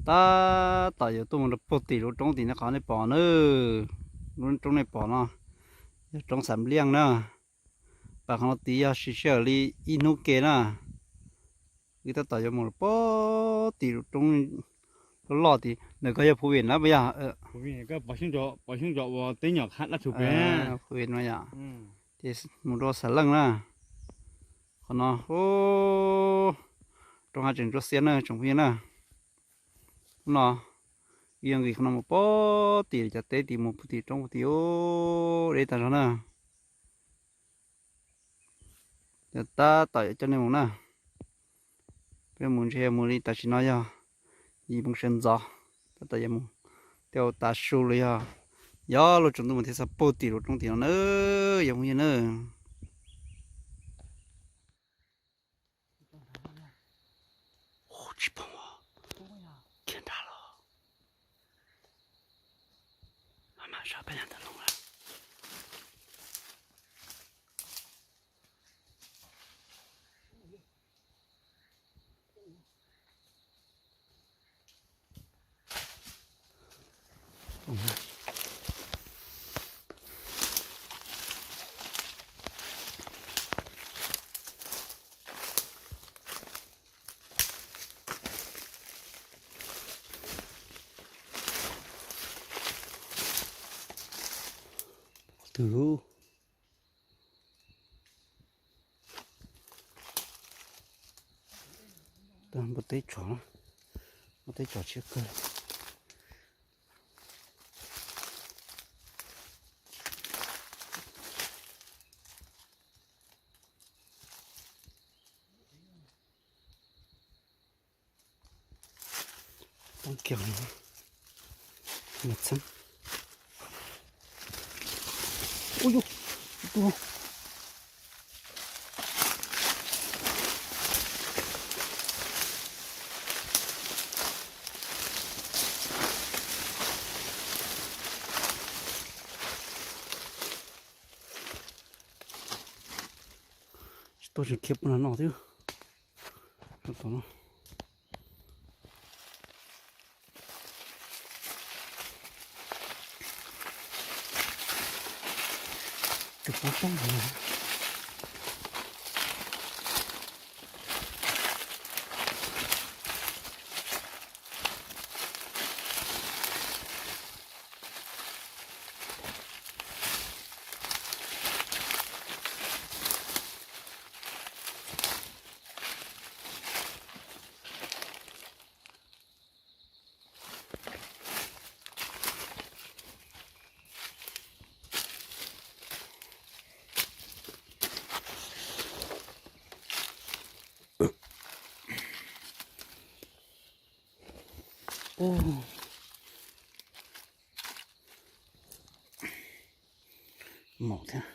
Tab tom yuav tuaj mus rau puag tim lub roob tim nej qhov nej pom na. Lub roob nej pom no yog roob Xam Liaj na. Pas qhov no tid yog siv sij hawm li ib hnub ke na. Wb tab tom yuav mus rau puag tim lub roob loj loj tid. Ntawm ko yog Phu Vim na puas yog? Pov Xyooj Cov ua teb nyom qhab dab tshus pem. Phu Vim no yom. Ces mus rau Xam Leej na. Qhov no roob hav tseem ntsuab xiab na tsoom phooj ywg na. Hnub no wb yuav nqis qhov no mus puag tim cov teb tim mus puag tim roob puag tim ub deb tag zog na. Ces tab tom yuav coj nej mus na. Peb mus ntshe mus li tam sim no yog yim moo sawv ntxov, tab tom yuav mus tej tav su los yog, yog luag tsaus ntuj mus thiab txog puag tim lub roob tim no na, yog phooj ywg na. Tsis pom, kiag nrad los. Mas sab peb nyag ntawm loo lawm. Twg? Npua teb tsov, npua teb tsov tshiab kawg. Poob kiag, mas txheeb. Ub yus, tus Tsis tuaj tseem khiav pub no noj thiab. Tom no. Tus poob poob no. Mom thiab.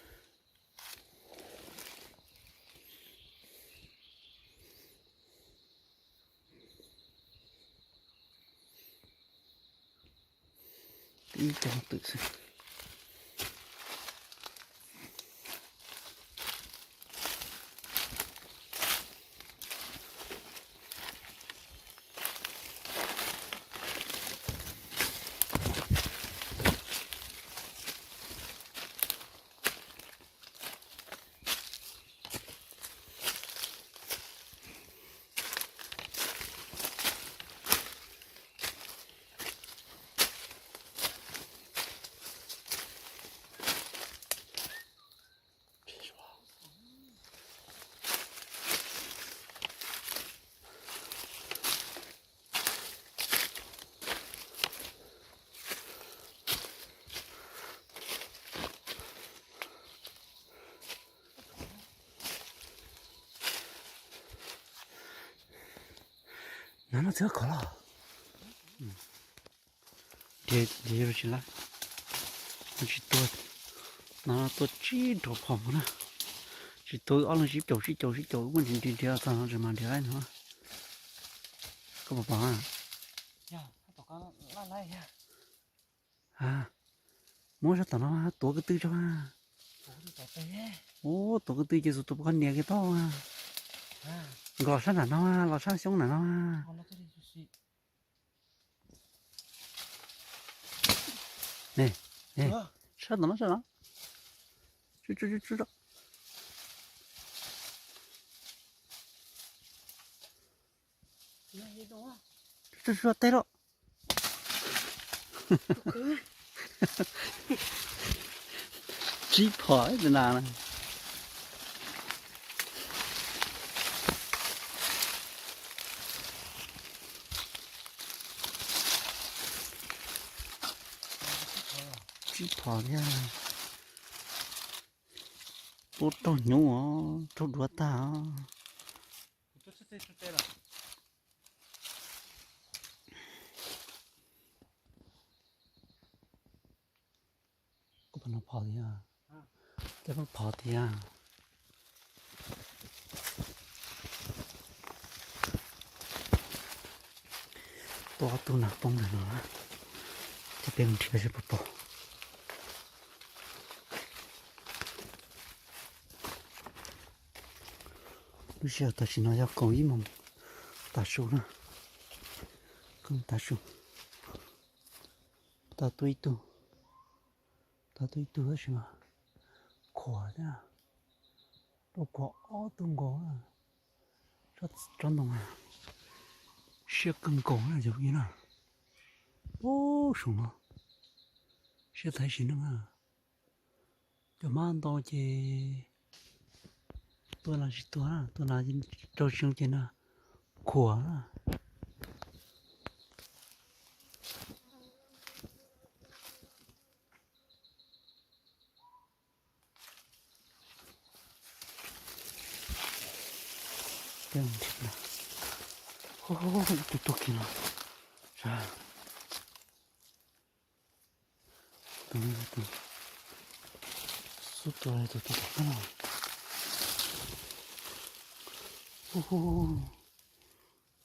Ib co twm xwb. Nag no txiv khov los. Nrhiav, nrhiav tsis lawm. Tsis tuag. Nag no tuaj tsib rau phom mus na. Tsis tuag, ob leeg sib caum sib caum sib caum muaj nrhiav nrhiav txog no tseem mas nrhiav laib no. Koj puas pom? Muab sab tom no tuav ko tw tso. Ub, tuav ko tw ces xus tus poj niam kiag tau. Nkos sab nram no, los sab xyoob nram no. Ne, ne, sab tom no, sab no. Tsuj, tsuj, tsuj, tsuj. Tsuj, tsuj, tsuj, teb lawm. Tsib phom ib tus nas na. Tsib phom thiab. Pub raug hnyuv os, raug duav tag os. Koj pom no phom tiag, tej pheej phom tiag. Tuaj ob tug nas poob ntawm no na, ces peb mus nrhiav seb puas pom. Lub sij hawm tam sim no yog kaum ib moos tav su na, kaum tav su. Tau tuaj ib tug, tau tuaj ib tug tab sis mas khuam thiab, tuaj khuam ob tug nkaus. Tsob ntoo siab kawg nkaus na cov phooj ywg na. Ub, saum no siab tag sim neej na. Cov mab ntau ces tua nas tsis tuag, tua nas rau tsis zoo ces nas khuam na. Ib tug tuag kiag no. Xub tua tus tuag tom qab no.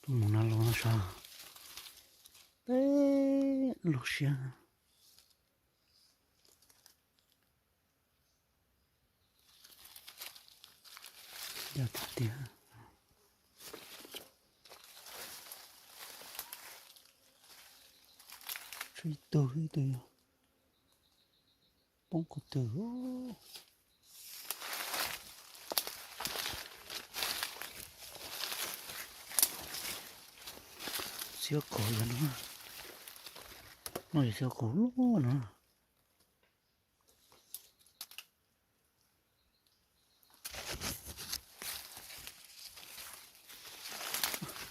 Tus mus nas los no sav, teb lug siab. Yog tiag tiag. Tshuav ib tug, ib tug yog poob qhov twg. Xiab kaum yog no, no yog xiab kaum loj no.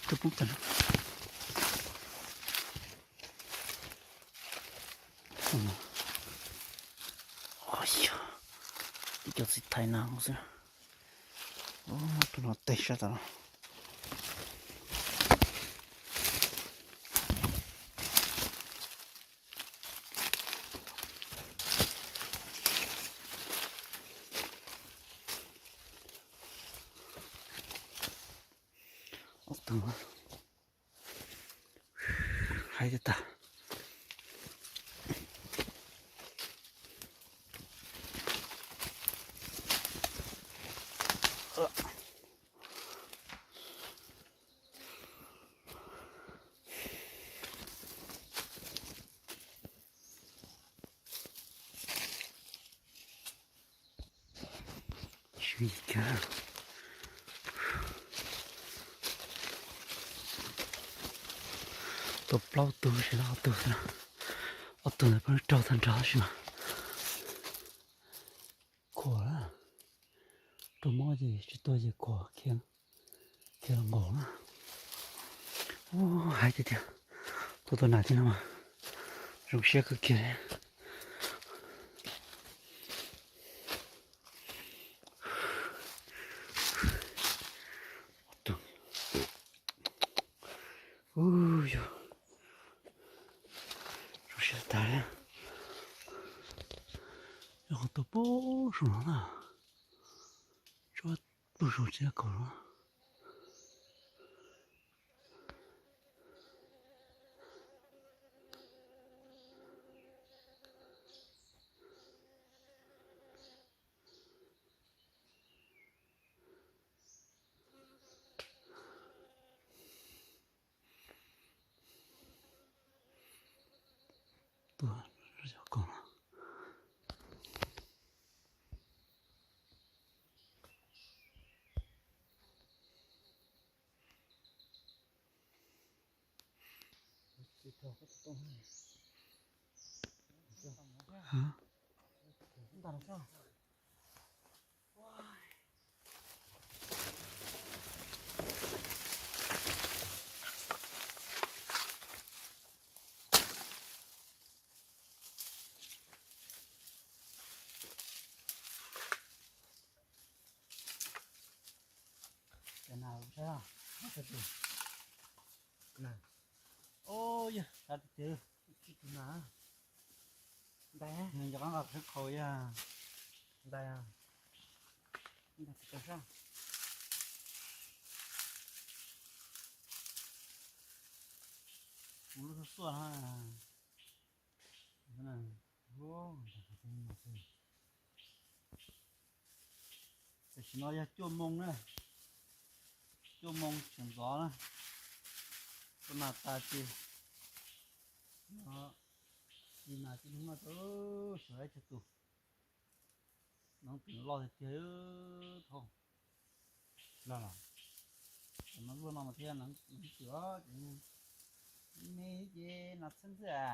Twb poob tag. Ib co txiv thais na xwb. Tus no teg sab tom no. Ob tug hais tiag tag. Tau plaub tug sis ob tug, ob tug ntawd pheej raug tag nrho tab sis mas khuam, raug mob ces tsis tuag ces khuam khiav los nkaus na. Ub, hais tiag tiag, tua tus nas thiab no mas zoo siab kawg kiag li. Ub, yog zoo siab tag li. Yog qhov tua poob saum no na, tsob pug saum tsis kaum no. Tuaj, yog kaum no. Yog, nws cov qaab nqa khawb khaus yog ntais, ntais tsis tau sab. Kuv lub xuj xuaj no. Tam sim no yog cuaj moo na, cuaj moo sawv ntxov na, tuaj nas tas ces no, ib nas tib hnub no tau suav ib tug tus, neev twm loj tiag tiag. Thaum no, no luaj no mas thiab neev twm os, me ces nas txhab ntxwg a,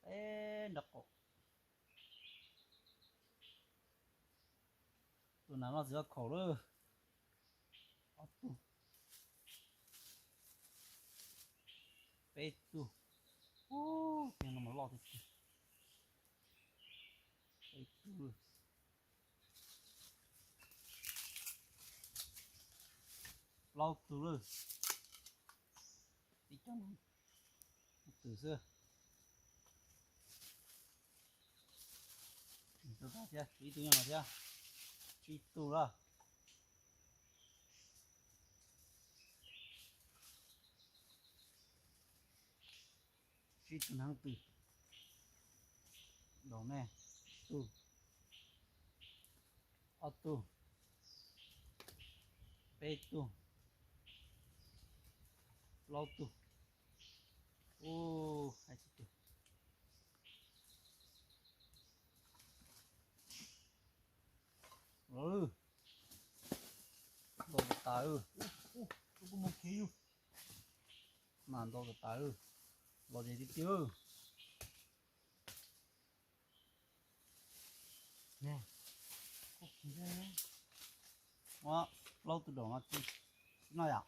peb nrov qaum. Tus nas loj txiv loj khaum lawm. Ob tug, peb tug, ub, tiag no mas loj tiag tiag. Peb tug lawm, plaub tug lawm. Ib co no twm xwb. Ib tug nyob no thiab, tsib tug lawm. Tsib tug neev twm, daus ne, tug, ob tug, peb tug, plaub tug, ub, hais tsis tug. Ntau tas tas, mas ntau tas tas, los ze tiag tiag. Ua plaub tug daus no tsis noj yom.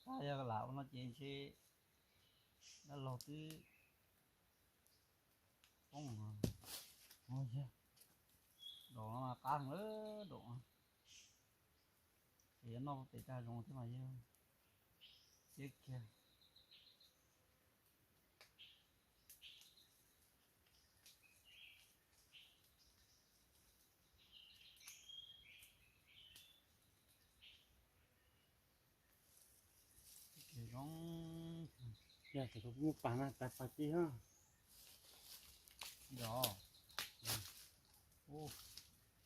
Tab yog lam ua no ces ntshe dab laug twb poob. Daum no mas qab heev lawm, daum no. Ces yuav noj pem tag zoov thiab mas yog siab kiag. Zoo, yog thaum muaj pas na, tas pas ci na. Yog,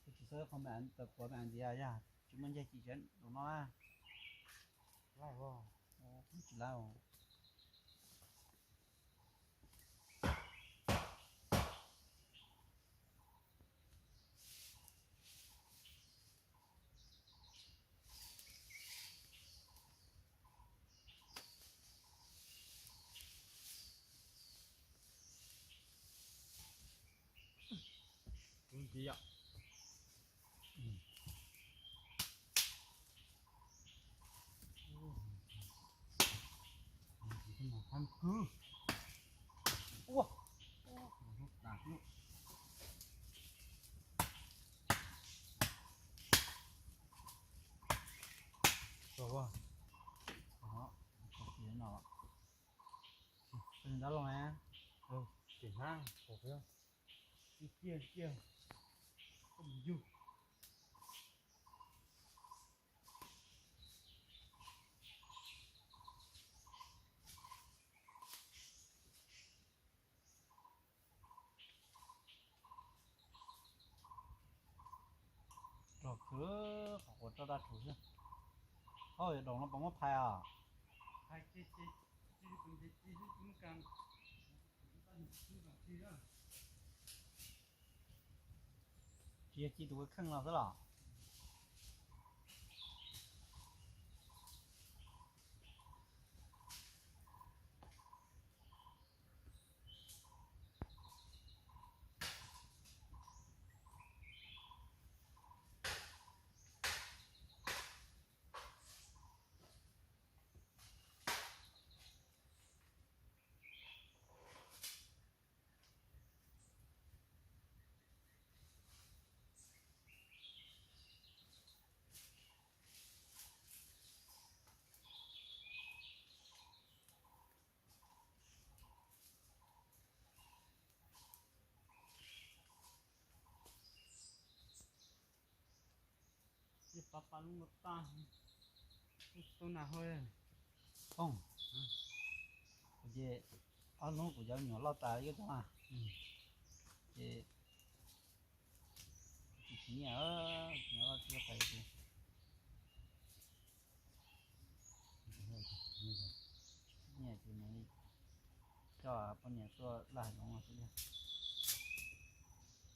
tsis txawj qhov me tawm quav me ntxiv yog tsis muaj ncaig ci tsev daum no na. Tsis lawm. Kuv ntxiv yom. Ua, tas lub. Tau, tau no, dab laug na, ces hnab, ib ciaj ciaj, koj mus yug. Rog khwv qhov quav roj daj rhuv xwb. Hauj, yog daum no puas muab phais os? Tsis yog ci tus kheej no xwb los? Pab pab lub no tag, tub nas hau. Phooj, kuv ces ob hnub kuv cov me nyuam loj tas ib co na, ces tsis nyiam, nyuam loj tsis loj tas kuv nyiam ces nws coj poj niam tuaj laj hais zoov xwb.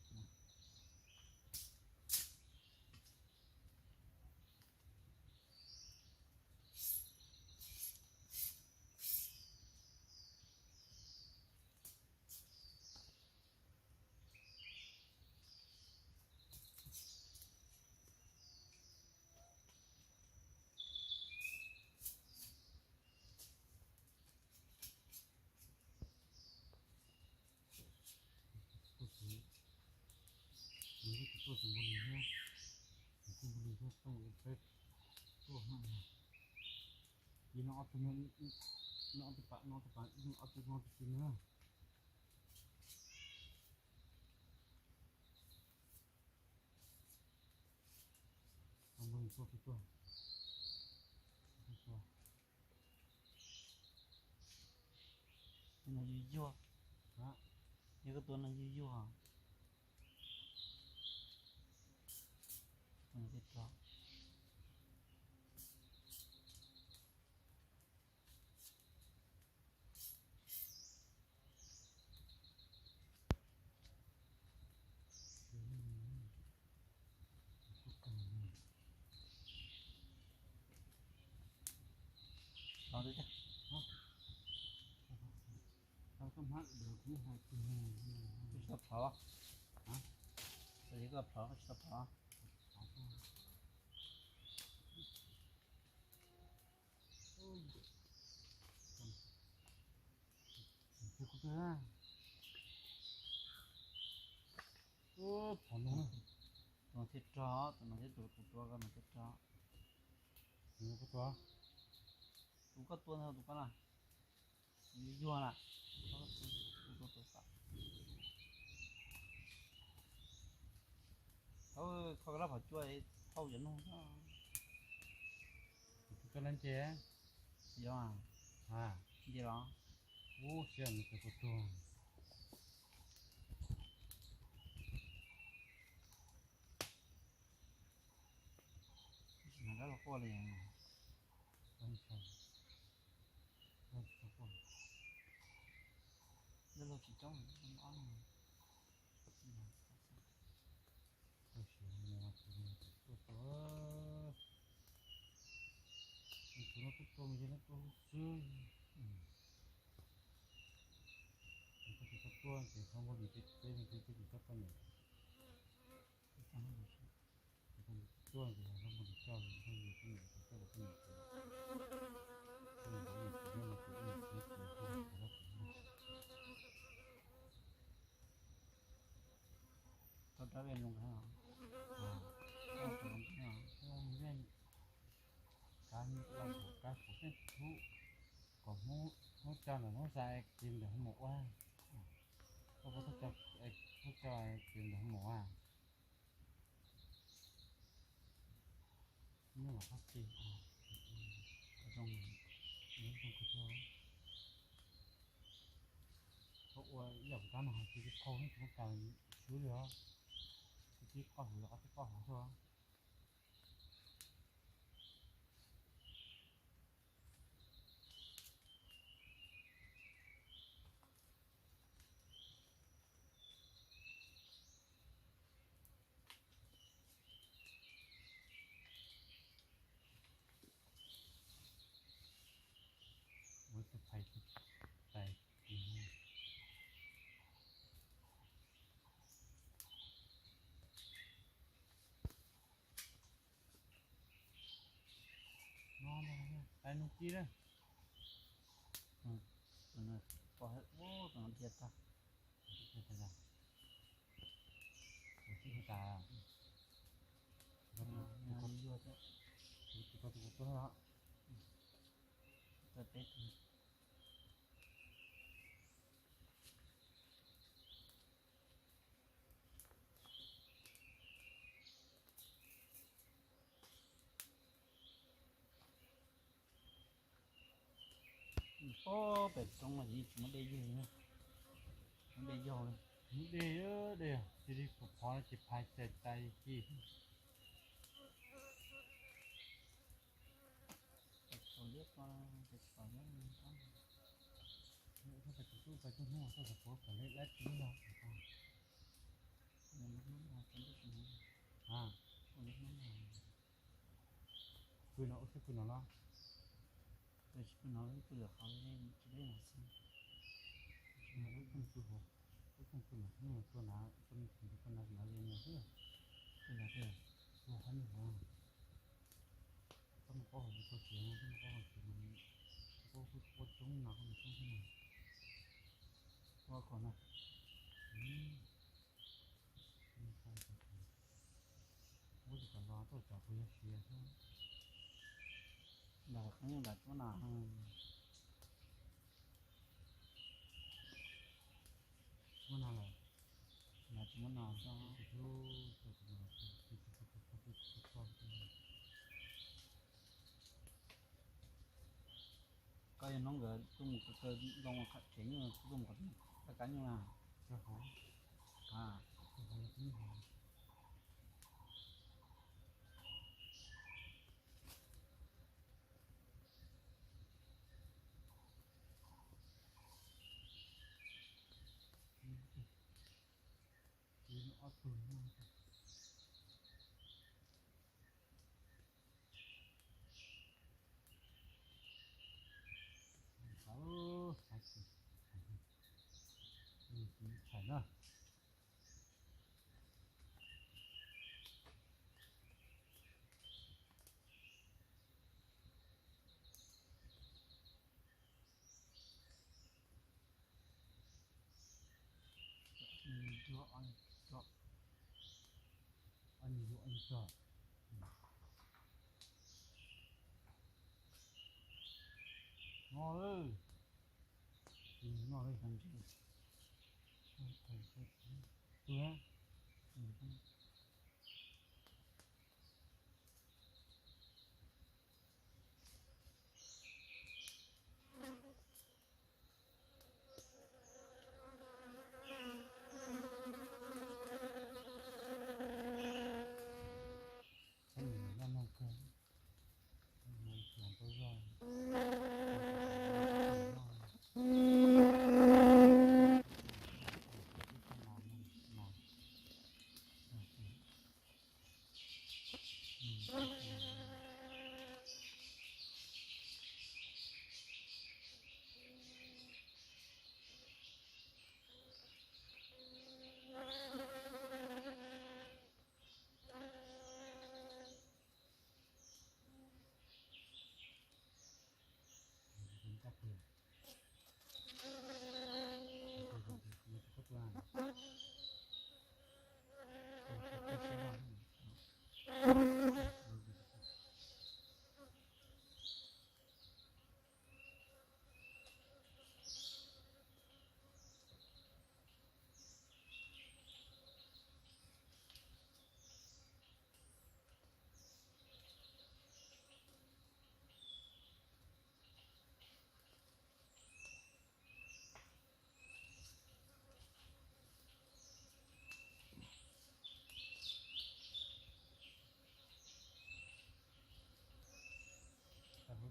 Kuv, nws kuj tsis tuaj tus npau li thiab, nws kuj npau li thiab, pheej ua peb tuaj haj. Ces no ob tug, no ob tug pam, no ob tug pam, ob tug no tug tsis na. Npau li tuaj, tuaj, tuaj, tuaj. No yuag yuag. Yog koj tua no yuag yuag. Tus no thiaj rog. Tsis tau plhov, tsis tau plhov, tsis tau plhov. Tus no thiaj rog, tus no thiab tus tua koj no thiaj rog. Tus koj tua ntag tus pab na, yuag yuag na. Thaum kho lab phom cua thauj cov noog. Koj lab nce. Yog, nce los? Ub, siab nws tus tuag. Dab laug quaj li. Dab laug tsis coob, ob. Tus no tuaj tuaj mas yog leej tuaj xwb. Koj tsis tau tuaj ces koj muab li peb, peb, peb, peb tsis tau poj niam. Tuaj ces koj muab li coj, koj li poj niam ces coj los poj niam ces. Tau rab ve zoo kawg. Zoo kawg, kav, kav kuv pheej thub kom Hmoob, Hmoob coj ntawm Hmoob xa es tis ntawm Hmoob ua. Koj puas tau coj es Hmoob coj tis ntawm Hmoob ua? Nyob los qab tis, zoo, zoo kawg. Thaum ua ib yam kab no tsis tau qhau, tsis muaj kas swb li os. Tib qoj hauv los qab tib qoj hauv xwb. Tais, no, tais nug ci na. Tus no, tus no dhia tag. Tus tib tas, tus ko tus ko tuag, tus ko teb. Ob pem roob mas yeej tsis muaj dej ywg li, muaj dej yog li. Muaj dej, dej cia li phov phov ces phais txais txais ci. Pw no, ua siab pw no los? Pw no, pw lawm qhov tsis deb no xwb. Lub phooj pw hauv, lub phooj pw no, hnub no tuaj na, tuaj me khoom tuaj na, no li no xwb. Pw no, pw no, pw hauv no. Koj mus qaub hauv tau tsev no, koj mus qaub hauv tsev no, koj qaub coob no, koj mus coob xwb no. Ua kom no. Ua kom los tuaj tsam kuv yog siav xwb. Nram qeeb nram tsuab nas. Muab no lawm. Nram tsis muab no. Koj yog hnub nkawd tuaj mus kaw zoo qhov tsev nyuj, tuaj mus qhov kab nyuj na. Thaum na. Noj lawm. Noj lawm.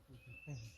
Tus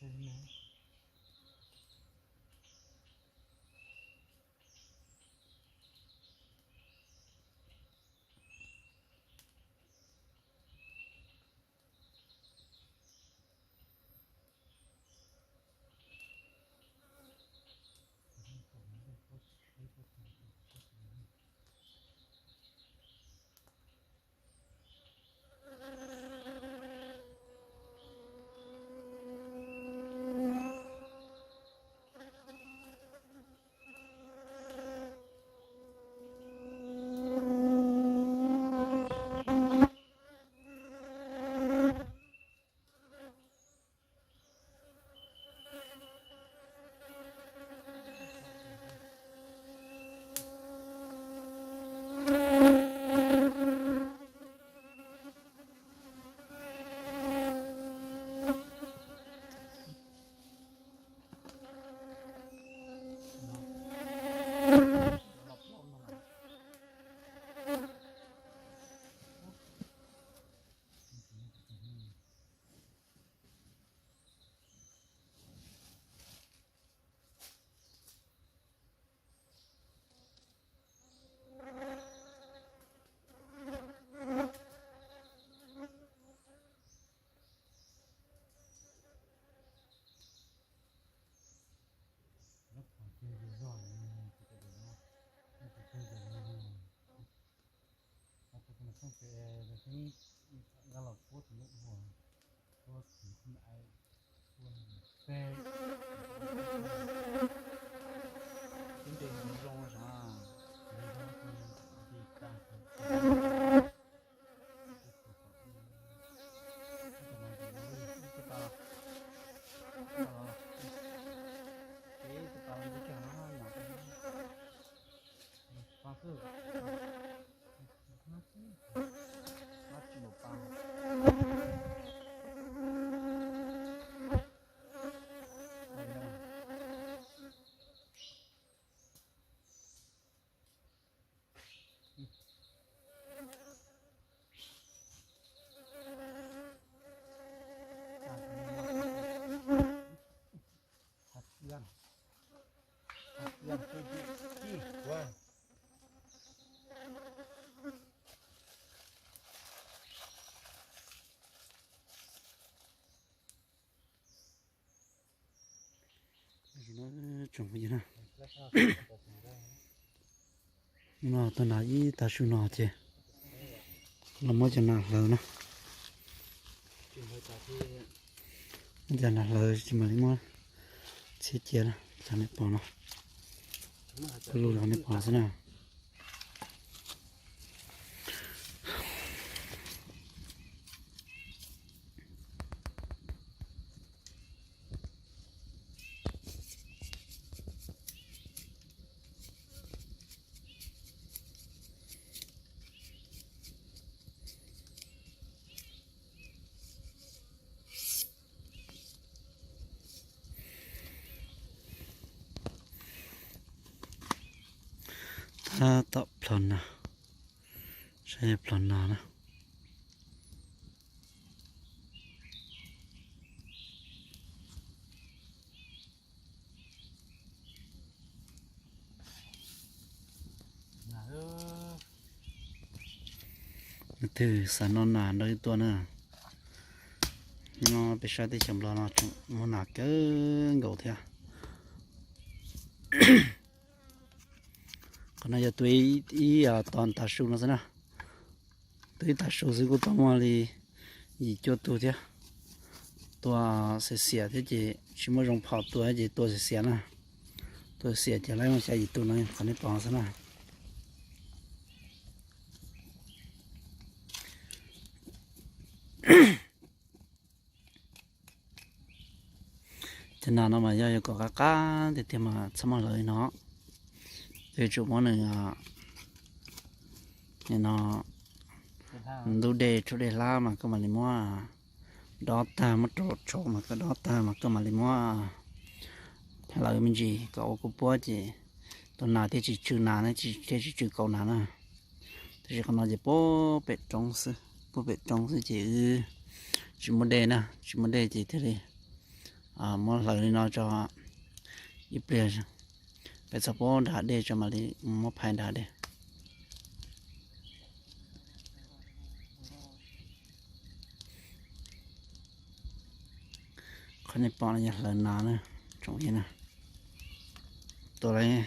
No tau nas ib tag su no ces los muab cov nas hlawv na. Muab cov nas hlawv tsis mam li muab txhiab cia na, cov nej pom no. Lub lub cov nej pom xwb na. Tab tom plhov nas, saib yog plhov nas na. Leej twg xav noj nas nrog wb tuaj na. No peb sab teb chaws Nplog no tseem muaj nas kawg nkaus thiab. Qhov no yog tua ib, ib, tos tav su no xwb na. Tua ib tav su xwb kuj tau muaj li yim cuaj tug thiab. Tua xiam xiam thiab ces tsis muaj zoo phom tua ces tua xiam xiam na. Tua xiam ces lawv muaj xya yim tus no qhov nej pom xwb na. Cov nas no mas yog yuav kom qab qab tiag tiag mas txhob muab hlawv li no. Yuav tsum muab nws, no, ntub dej tshuab dej hlab mas koj mam li muab dob tag, muab rau tshauv mas koj dob tag mas koj mam li muab hlawv me ntsis kom ua kuv puab ces tus nas thiaj tsis tsw nas na, thiaj tsis tsw kaus nas na. Tab sis qhov no ces puag pem roob xwb, puag pem roob xwb ces wb tsis muaj dej na, tsis muaj dej ces thiaj li muab hlawv li no tso ib pliag, peb txhob puab nrag dej tso mam li muab phais nrag dej. Qhov nej pom no yog hlawv nas na, tsoom phooj ywg na, tua lawm.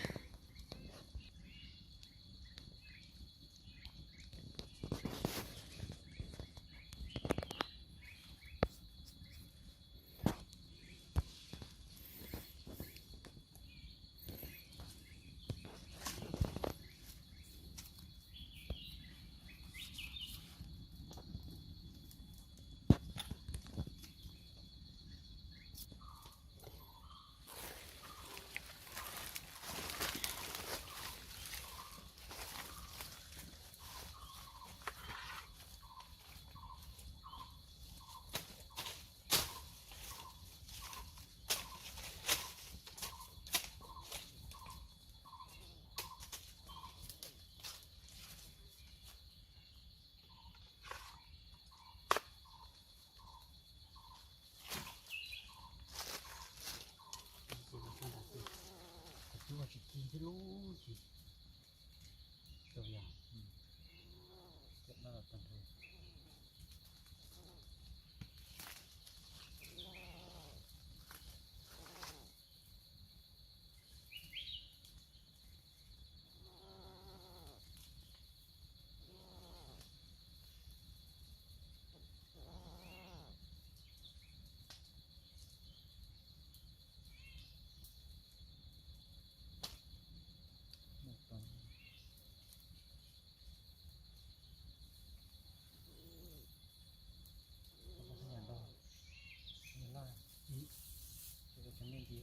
Tsev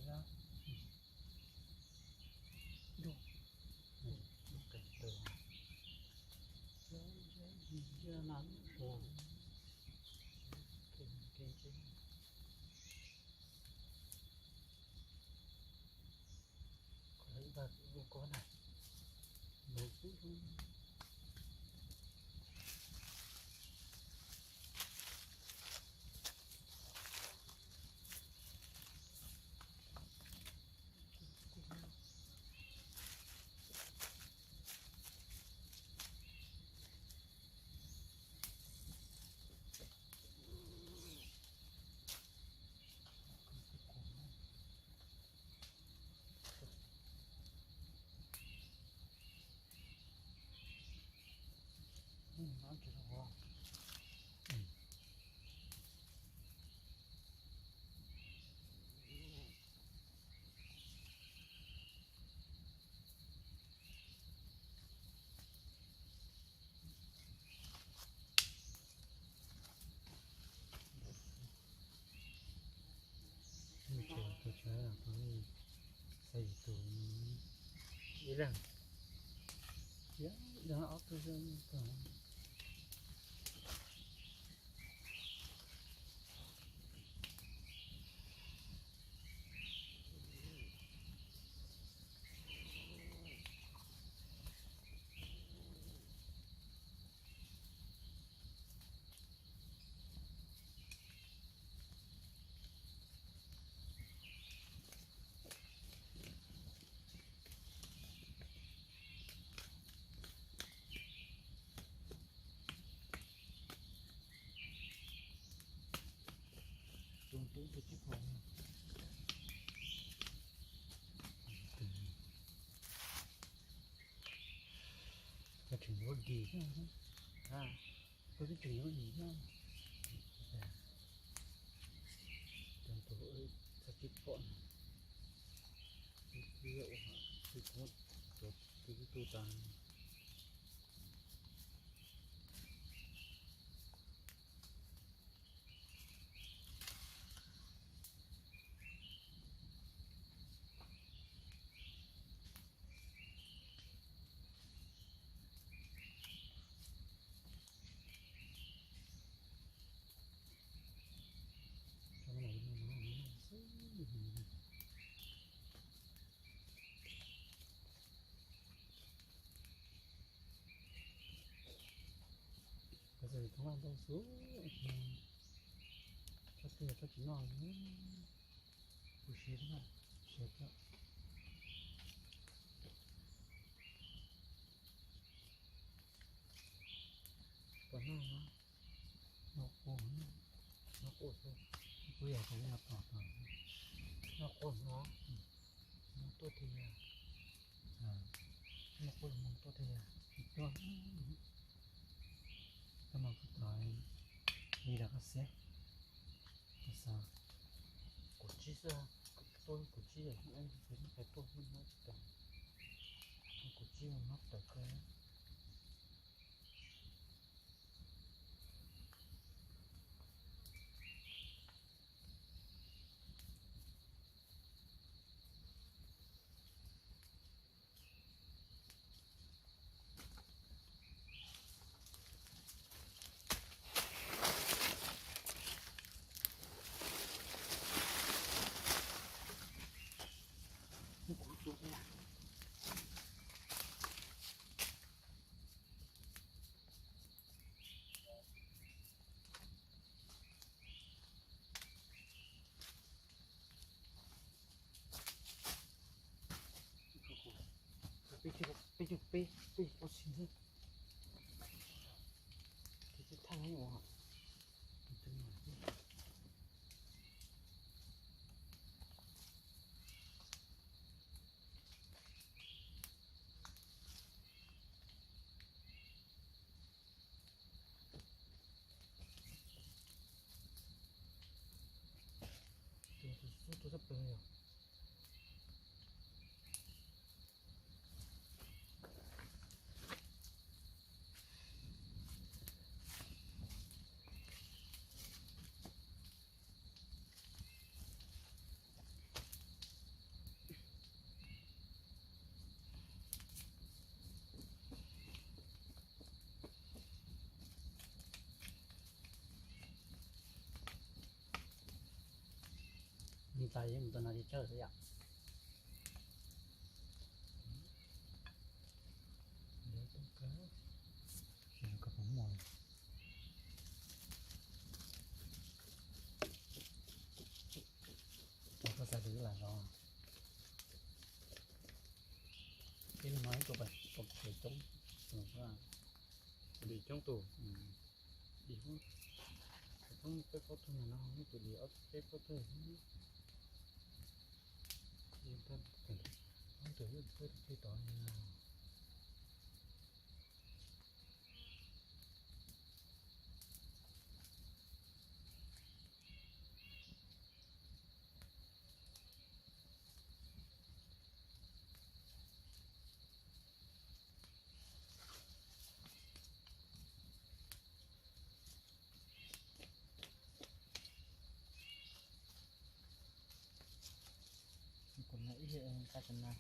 tus tsev tau xya yim tus, ib leeg ib leeg ob tug xwb. Koj tseem yuav dim thiab, koj twb tseem yuav dim thiab. Cov tus txog tsis pom, ib pliag ua tus tub tas. Koj txawm thoob ntau xwb, koj twb yog koj tsis noj, kuv siav, siav koj. Puas noj no? Noj quaj, noj quaj xwb. Kuv yog tus noj tom tom. Noj quaj no, noj tuaj tiag. Noj quaj mus tuaj tiag. Tuaj, koj mus kuv tom li los koj xav, koj xav. Kuv tsib xwb, tuaj kuv tsib, kuv tsib no tawm, kuv tsib no tawm kawg. Peb caug peb, peb caug peb, peb caug peb xwb. Ces twb thaj ua. Tus xub tus sab plaws yog. Tag yeej mus tau no ces tsawg xwb yom. Tsis koj puas muaj. Tau koj xav lwm lam zov. Ib leeg no ib tug pom kev coob tus xwb. Tus dim coob tus. Dim, tus thoob peb plaub tug no, tus dim ob peb plaub tug. Ob tug twb tod no. Kuv no ib yam nqa cov no,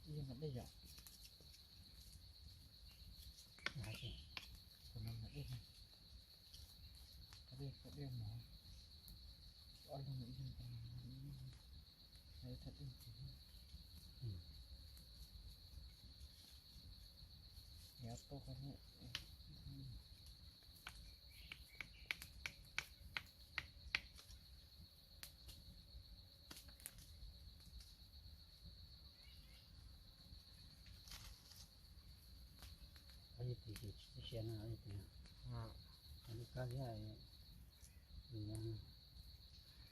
ib yam nqa dej yom. Kuv no nqa dej, nqa dej, nqa dej mov, ob leeg ib yam nqa, nqa ib thaj dej. Nqa tau qhov no. Ob yog tim ces tsis txawj siab na, ob yog tim no. Lub kab thiab,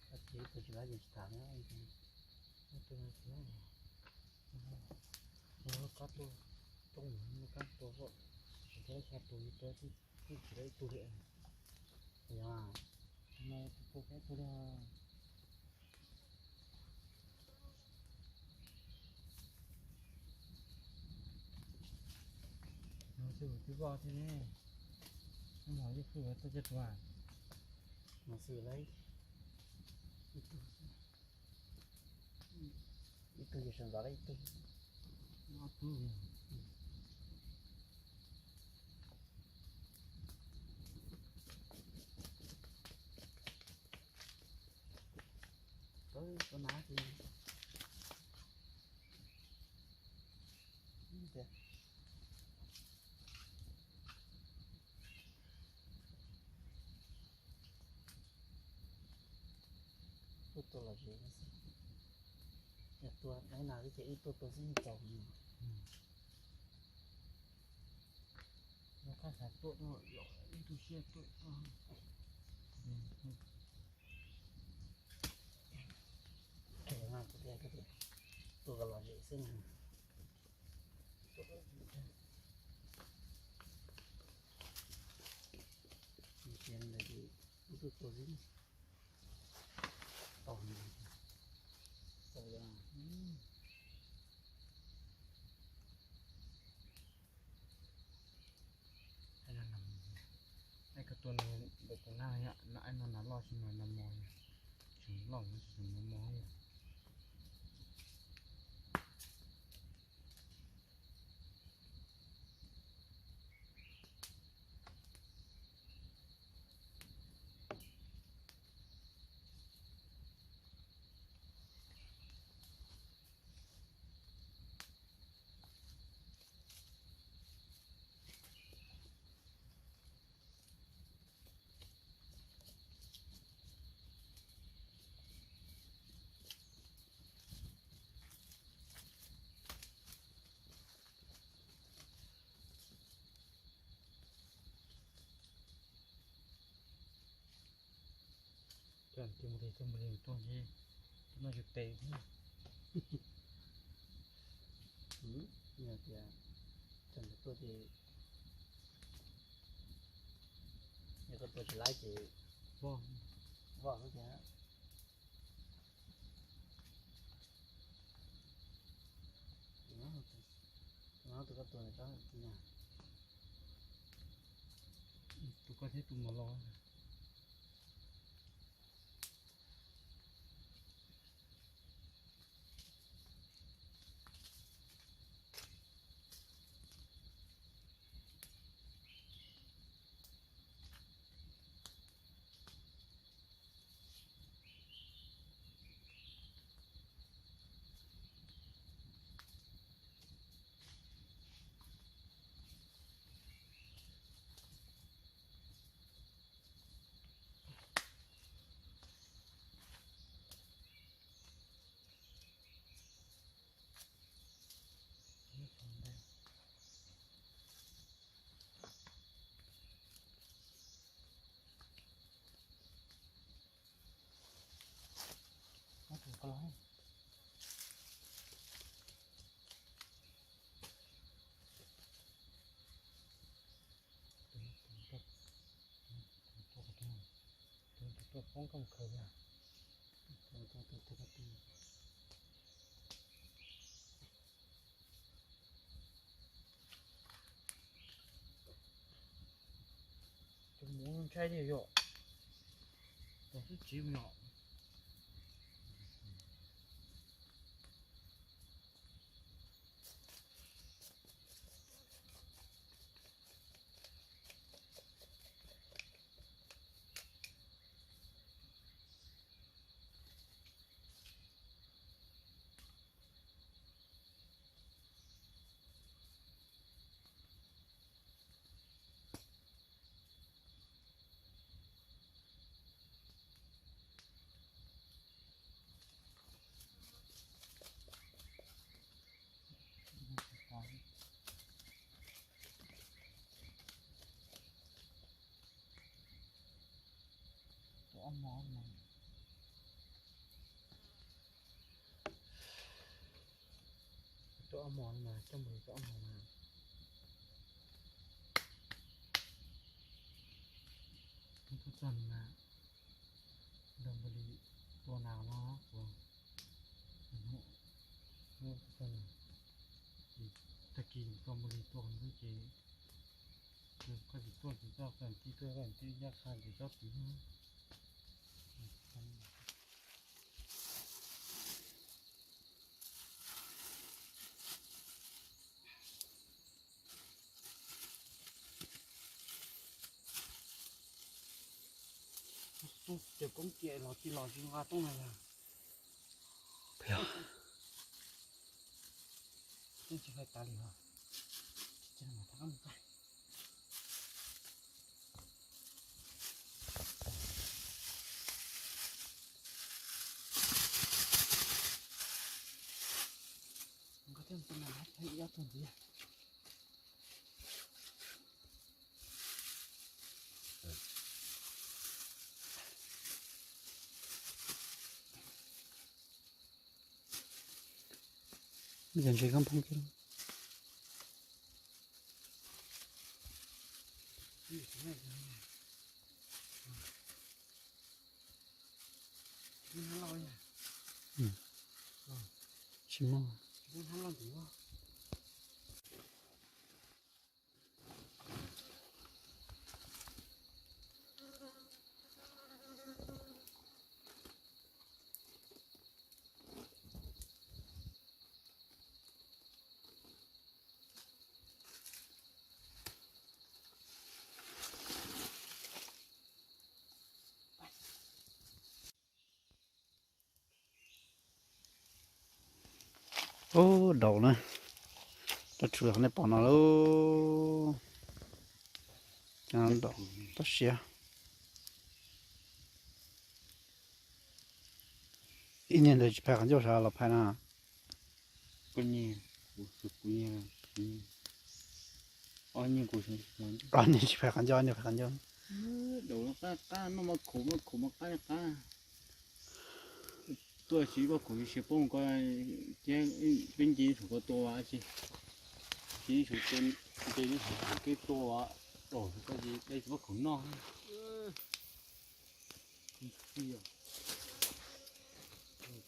kab tsis, tus tsis laib ces tsis tham na. Tus no tsis laib, lub kab tuaj, tuaj mus lub kab tuaj, tsis tau xya tus, tsis tau ib tug li. Yog, no tus pua kab tuaj li. Mus xwb twb voj thiab ne. Mus ib tug tuaj coj tuaj. Mus xwb lawm. Ib tug, ib tug ces sawv ntxov lawm ib tug. Ob tug. Tau, tau na. Tuaj tua los zem xwb. Yog tua na ces ib tuaj tua xwb tsaus. Yog kab xav tuaj, ib tug siab tuaj. Tua los zem xwb na. Ib tug tua xwb. Tau, tau. Aib no, aib koj tua no ntawm kuv na, aib no nas loj tsis mas nas mos, tseem loj tseem mos mos yom. Coj mus li, coj mus li tuaj ntshe tuaj noj yus tes thiab. Yog tias tseem tuaj ces, yog koj tua tsis laib ces voj, voj xwb tiag. Tus no tus koj tua ntawm ko, tus koj thiab tus mos los. Poob koj mus khaws yog. Cov muv ntshai li yom. Tos xwb tsis yom. Tuaj ob hmo mas, coj mus tuaj ob hmo mas. Tuaj txog mas, nrog npawg Lis tua nas no kuv, tag kis tau npawg Lis tua xwb ces, koj tsis tuaj ces koj tij tuaj, koj tij ncaj qha ces koj tiv. Cov koob kiag los tsis los tsis nqa tuaj na yog. Tsis hais tas li os. Nkawd thiaj mus tus nas hab thaij ib ob tug ntxiv. Yog ntses kab phooj kiag. Tsis muaj. Ub, daus na. Rov tshwm qhov nej pom no lauj. Cov no daus toj siab. Ib niag ntawd tsis phais qhov ncauj, sawv los phais na. Ob niag tsis phais qhov ncauj, ob niag phais qhov ncauj. Daus qab qab, noj maj khaum maj khaum maj qab li qab. Tuaj siv maj khaum siav poob ko, peb nce saum ko tua tsi, siv saum, nce saum kev tua, daus ko tsis maj khaum noj.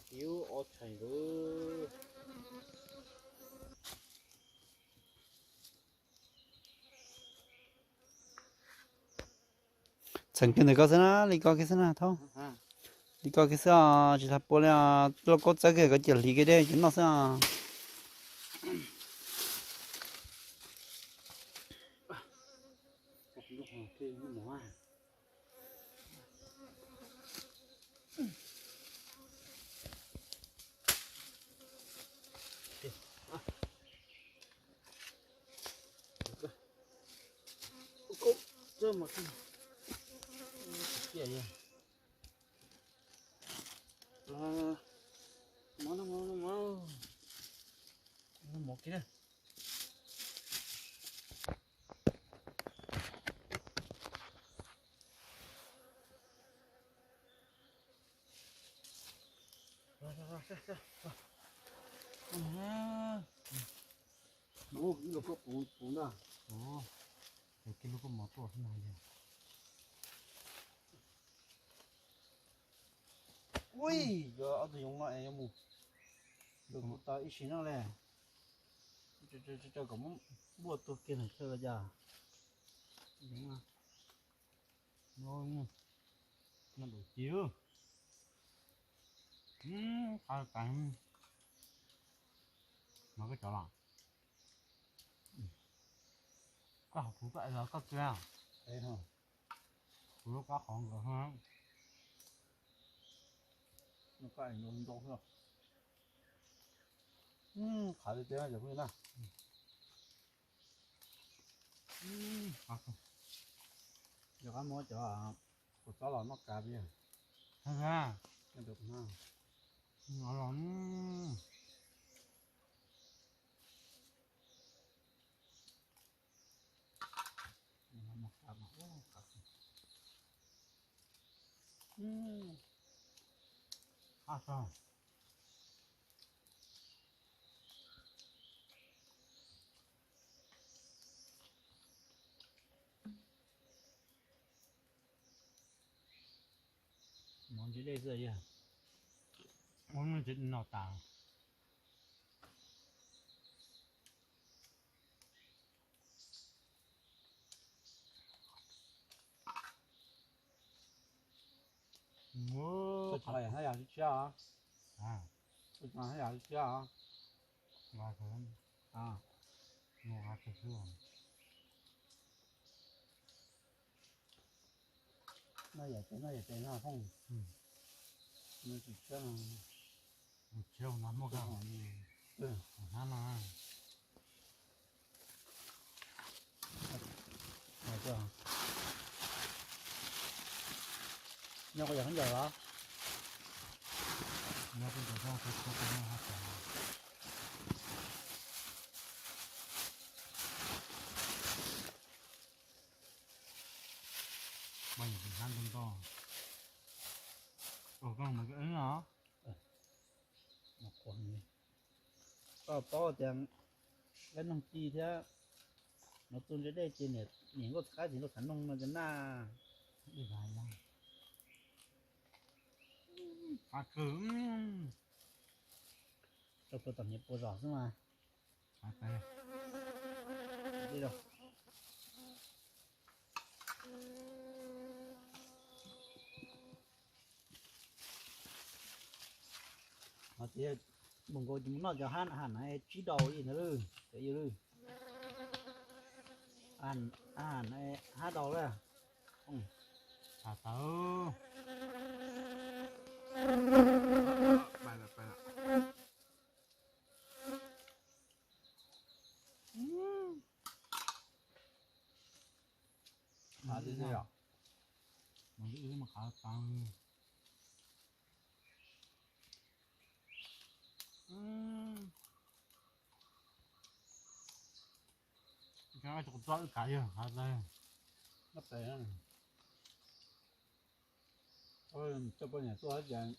Tiub ob tshais nkawd. Txheem kiag ntawm koj xwb na, li ko kiag xwb na Thaub. Li ko kiag xwb os, tsis tas pua li os, lauj kaub txawb kiag kom ciam hliv kiag dej ces noj xwb os. Ub, ib lub koj puv puv ntag. Ub, ces kij lub koj mov tuaj xwb no yog. Ui, cov ob tug yoov no es yuav mus, yuav mus tau ib sim no le. Tso kom muab npuaj tuag kiag ntawm chaw los cas. No, no dum ci. Qab tas. No koj cov los, koj hauv kuv koj es los koj kiag. Kuv lub kab qhov nkawd. Qhav tiag tiag cov phooj ywg na. Yog qab muab cov kua txob los noj kav peb. Mov ntse dej xwb yog. Ua tsev no tas. Hab yam tshiab os. Hab yam tshiab os. Noj yam tes, noj yam tes no phooj. Noj tsis tshiab no. Tshiab no muaj koj. Hnab no. Nyob qhov yog khaub ncaws los? Nyob khaub ncaws, khaub ncaws. Paj yam hnab ntau ntau. Ua koj mus koj eeb os. Koj paub tias lawv noog ci thiab, no txuj ntse dej ces niam nkauj txiv qaib txiv nraug xav noog no ces naj. Qab kawg. Rau puas tom niam puas zos xwb mas. Hos tias mus nkaus ces mus noj cov hab ham na tsib daus li ntawd lawm, cov yawg lawm. Ham na hab daus lawm. Tawv. Qab li os. Mas ib mas qab tas. Cov txob wb kav yog qab tas. Coj poj niam tuaj ces,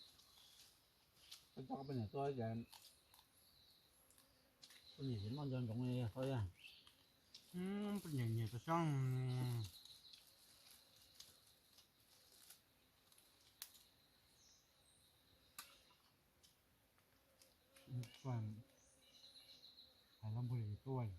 coj poj niam tuaj ces, poj niam ces noj nco ntsoov li qhov yog. Poj niam nyiam tau sab. Hais los npog li tuaj.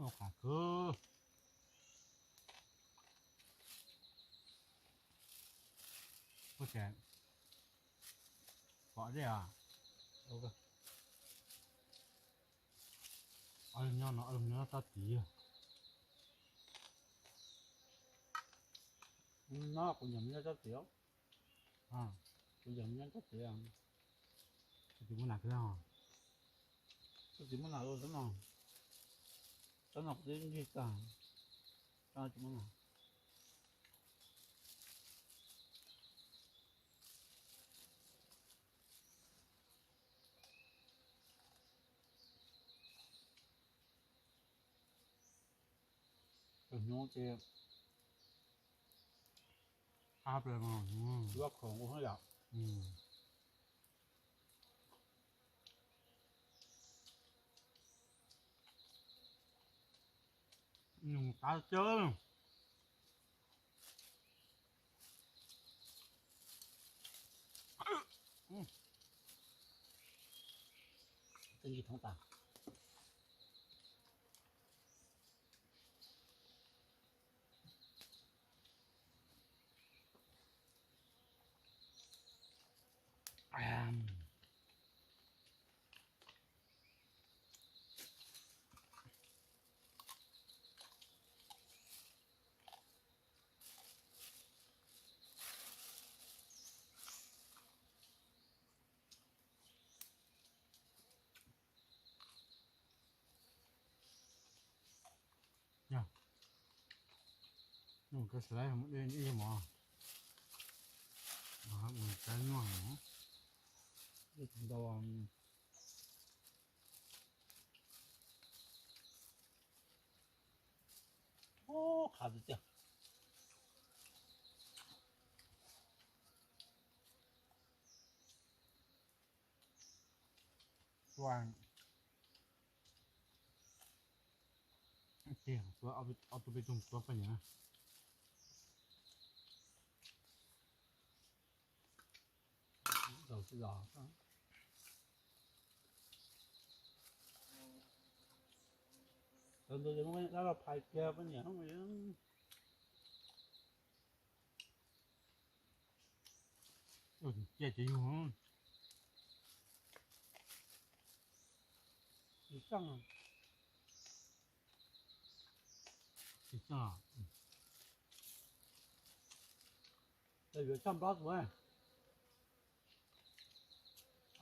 Ua qab kawg. Puas tseem pom dej os? Nyob no, nyob tsob tid. No kuv nyob tsob tid. Kuv nyob tsob tid. Tsis muaj nas, tsis muaj nas los tsob no, tsob no kuv twb ntsig tag, tsob no tsis muaj nas. Tus hnyuv ces qab plaws, yuav khoom ua yom. Nws qab cawv. Twb ntsib thoob tas. Mus koj sawv daws mus de ib mov, mus cov nyuaj ntau. Qhav tiag tiag. Tua tiag, tua ob tug peb tug tua poj niam. Zaum xwb los. Thaum ntawd lawv los phais kiag poj niam. Cia ces yug. Tsis txaj, tsis txaj. Yuav txaj npab tus,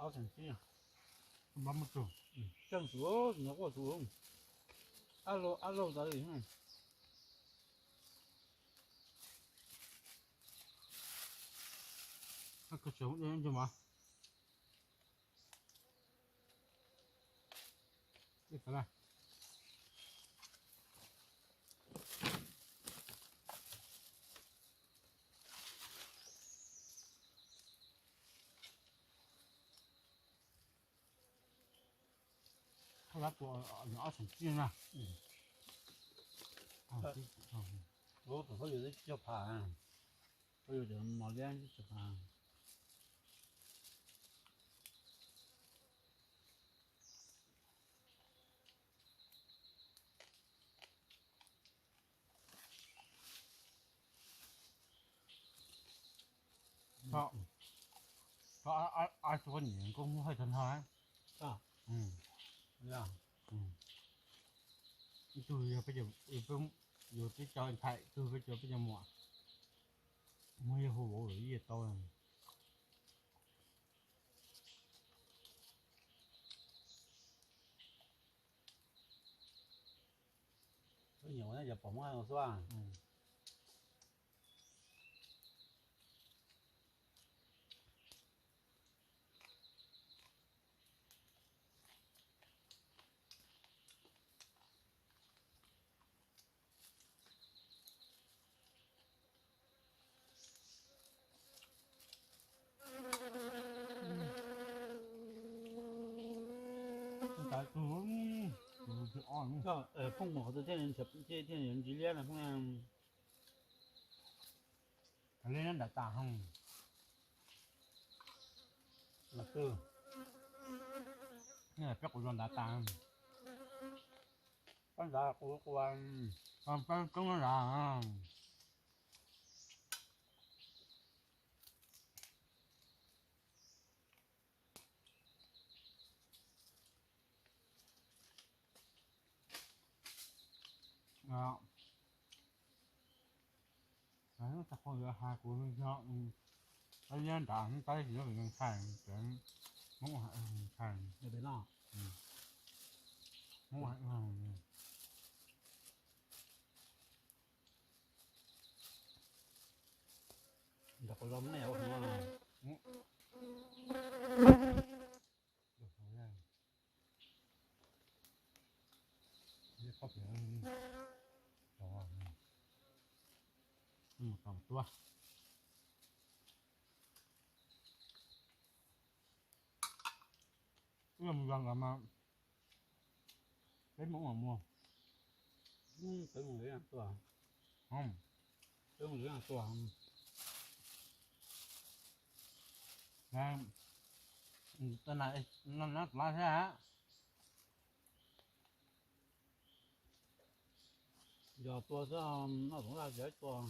ob xeem tsib, npab muab tug, txaj tus, tus no quaj tus, ab lauj ntawd. Koj tseem ua ib ntsej muag. Ob xeem tsib na. Lub tus phooj ywg twb tsis tshua pha, phooj ywg cov mos liab twb tsis pha. Ab, ab tug poj niam kuj muaj hais tag nrho. Ib tug yog peb, yus twb cov ntxhais, ib tug peb cov, peb cov muam, muab yawg hu vauv lawm ib yam tau. Tus nyuam no yog pom muab xwb. Phooj ywg qhov twg thiaj li ntsis liab na phooj ywg? Liab nram tas. Mas twg, peb quav zos nram tas. Pab nrad kuv, pab roob nrad. Tab sis yuav hais kuv, pab liab nrad tab sis yuav ntshai, Hmoob hais ntshai, Hmoob hais. Nrog kuv zoo nej ua no. Mus tom tuaj. Wb mus zog los mas peb mus ua mus. Peb mus lawv tuaj. Peb mus lawv tuaj. Tau na, no na tus laj thiab. Yog tua xwb, noj toov laj tsis tua.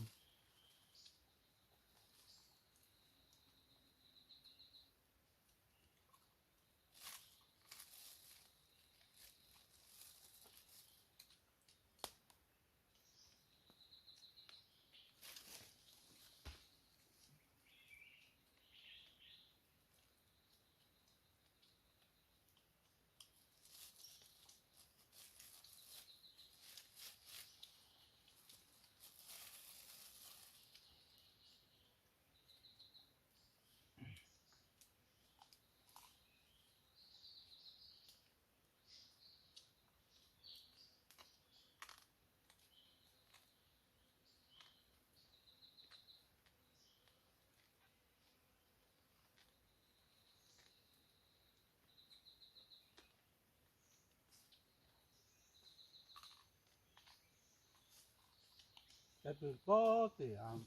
Cov pw pob tim,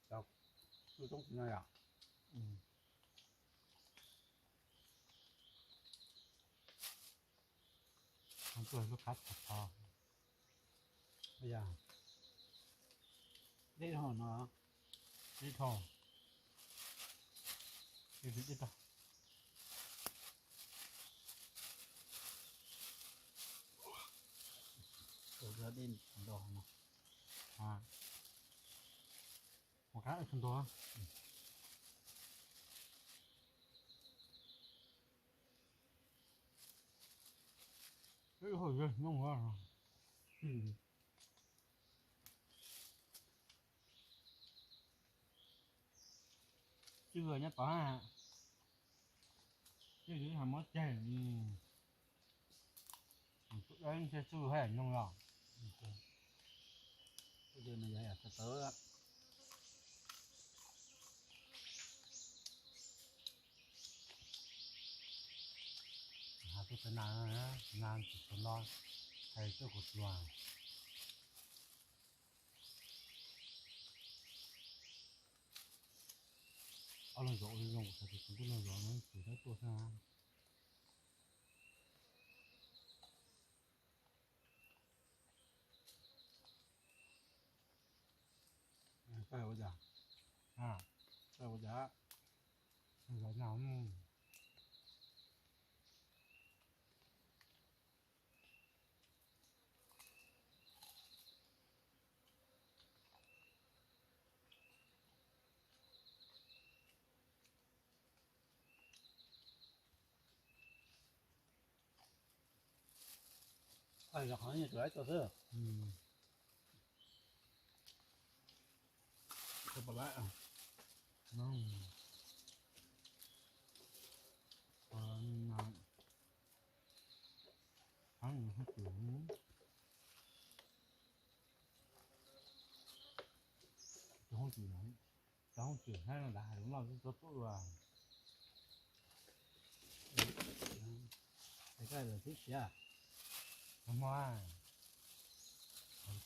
cov pw toob tim no yom. Tuaj lub qab tag tho. Deb dhau no. Deb dhau. Deb dhau. Ua dej nrog no. Ua kab ua txhua ntua. Ib hauj yawg nyob ua. Twb nyob tod, twb yus ha mob ceg, ntshe txuj haj yam nyoog los. Has tuaj tau nas, nas tsis tau no, hais tuaj kuv tsuas. Ob leeg zov ua zoo, kuv xav tias kuv ntuj leej zov no tsis tau tuaj xwb. Pab ua cas? Pab ua cas? Zov nas. Qhov no tus lawv tuaj xwb. Tus pom lawm. Tus hoob tsim, cov hoob tsim hab no nrad hais lus noj twb txob txub ua. Es koj lawv tib siav. Nag hmo,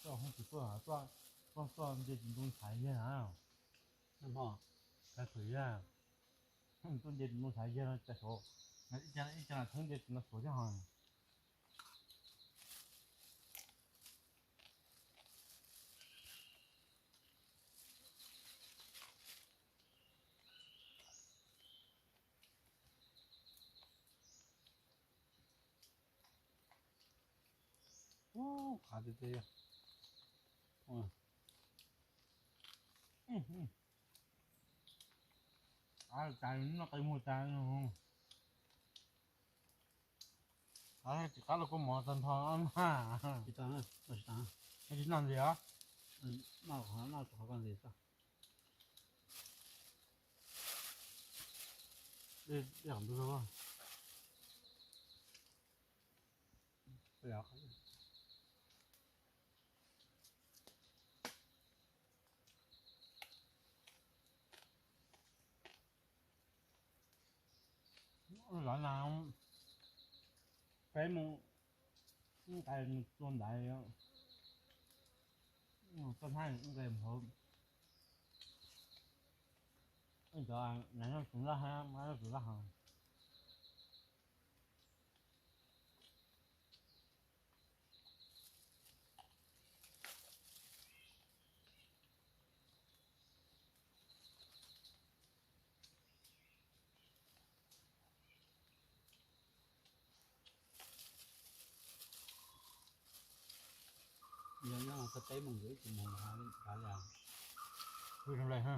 txoj hoob tsim tuaj, tuaj nce tsis ntu ntshav yag na. Nag hmo, tag khuv yag, tuaj nce tsis ntu ntshav yag no cas saud, ib co ib co thoob nce tsis ntu saud thiab hos. Ub, qab tiag tiag. Ab, cas noj qe muag tas no. Tsis qab los kua mov tag nrho na. Tsis noj ntxiv os. Dej qhov ntawd. Zov na, peb mus nqes tua ntaiv, tuaj hab nqes hauv. Cov na noj tus laj hab, noj tus laj hab. Yog nyob txog peb moos yuav ib tug moos kav li. Pw rau lawm ha.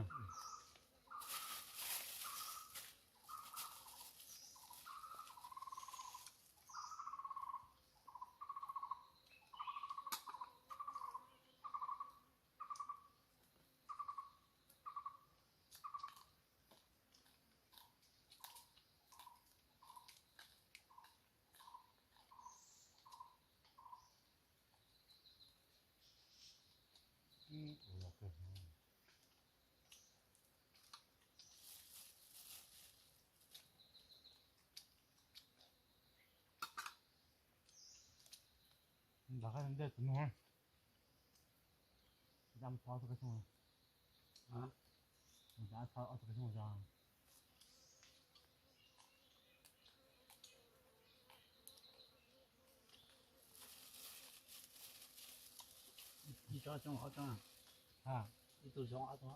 Ntawd ntej tus nug, mus tso ob tug kab xyoob, mus tso ob tug kab xyoob tso. Ib tsob xyoob ob tsob, ib tug xyoob ob tsob.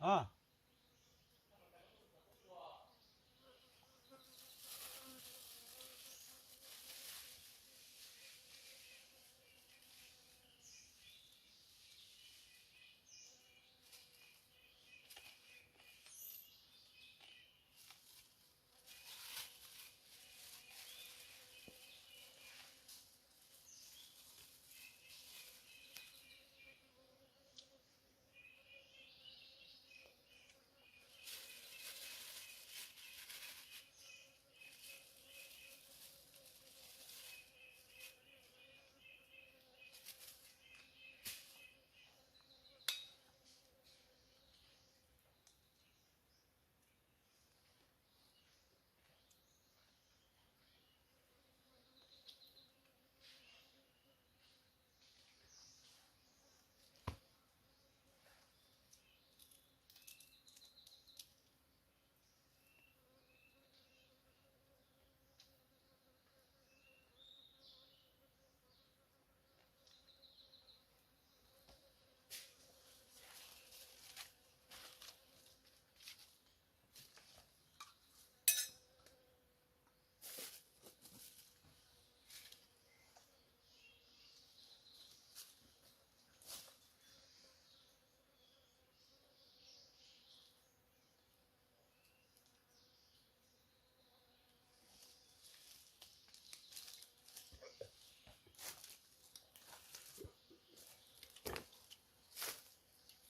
A,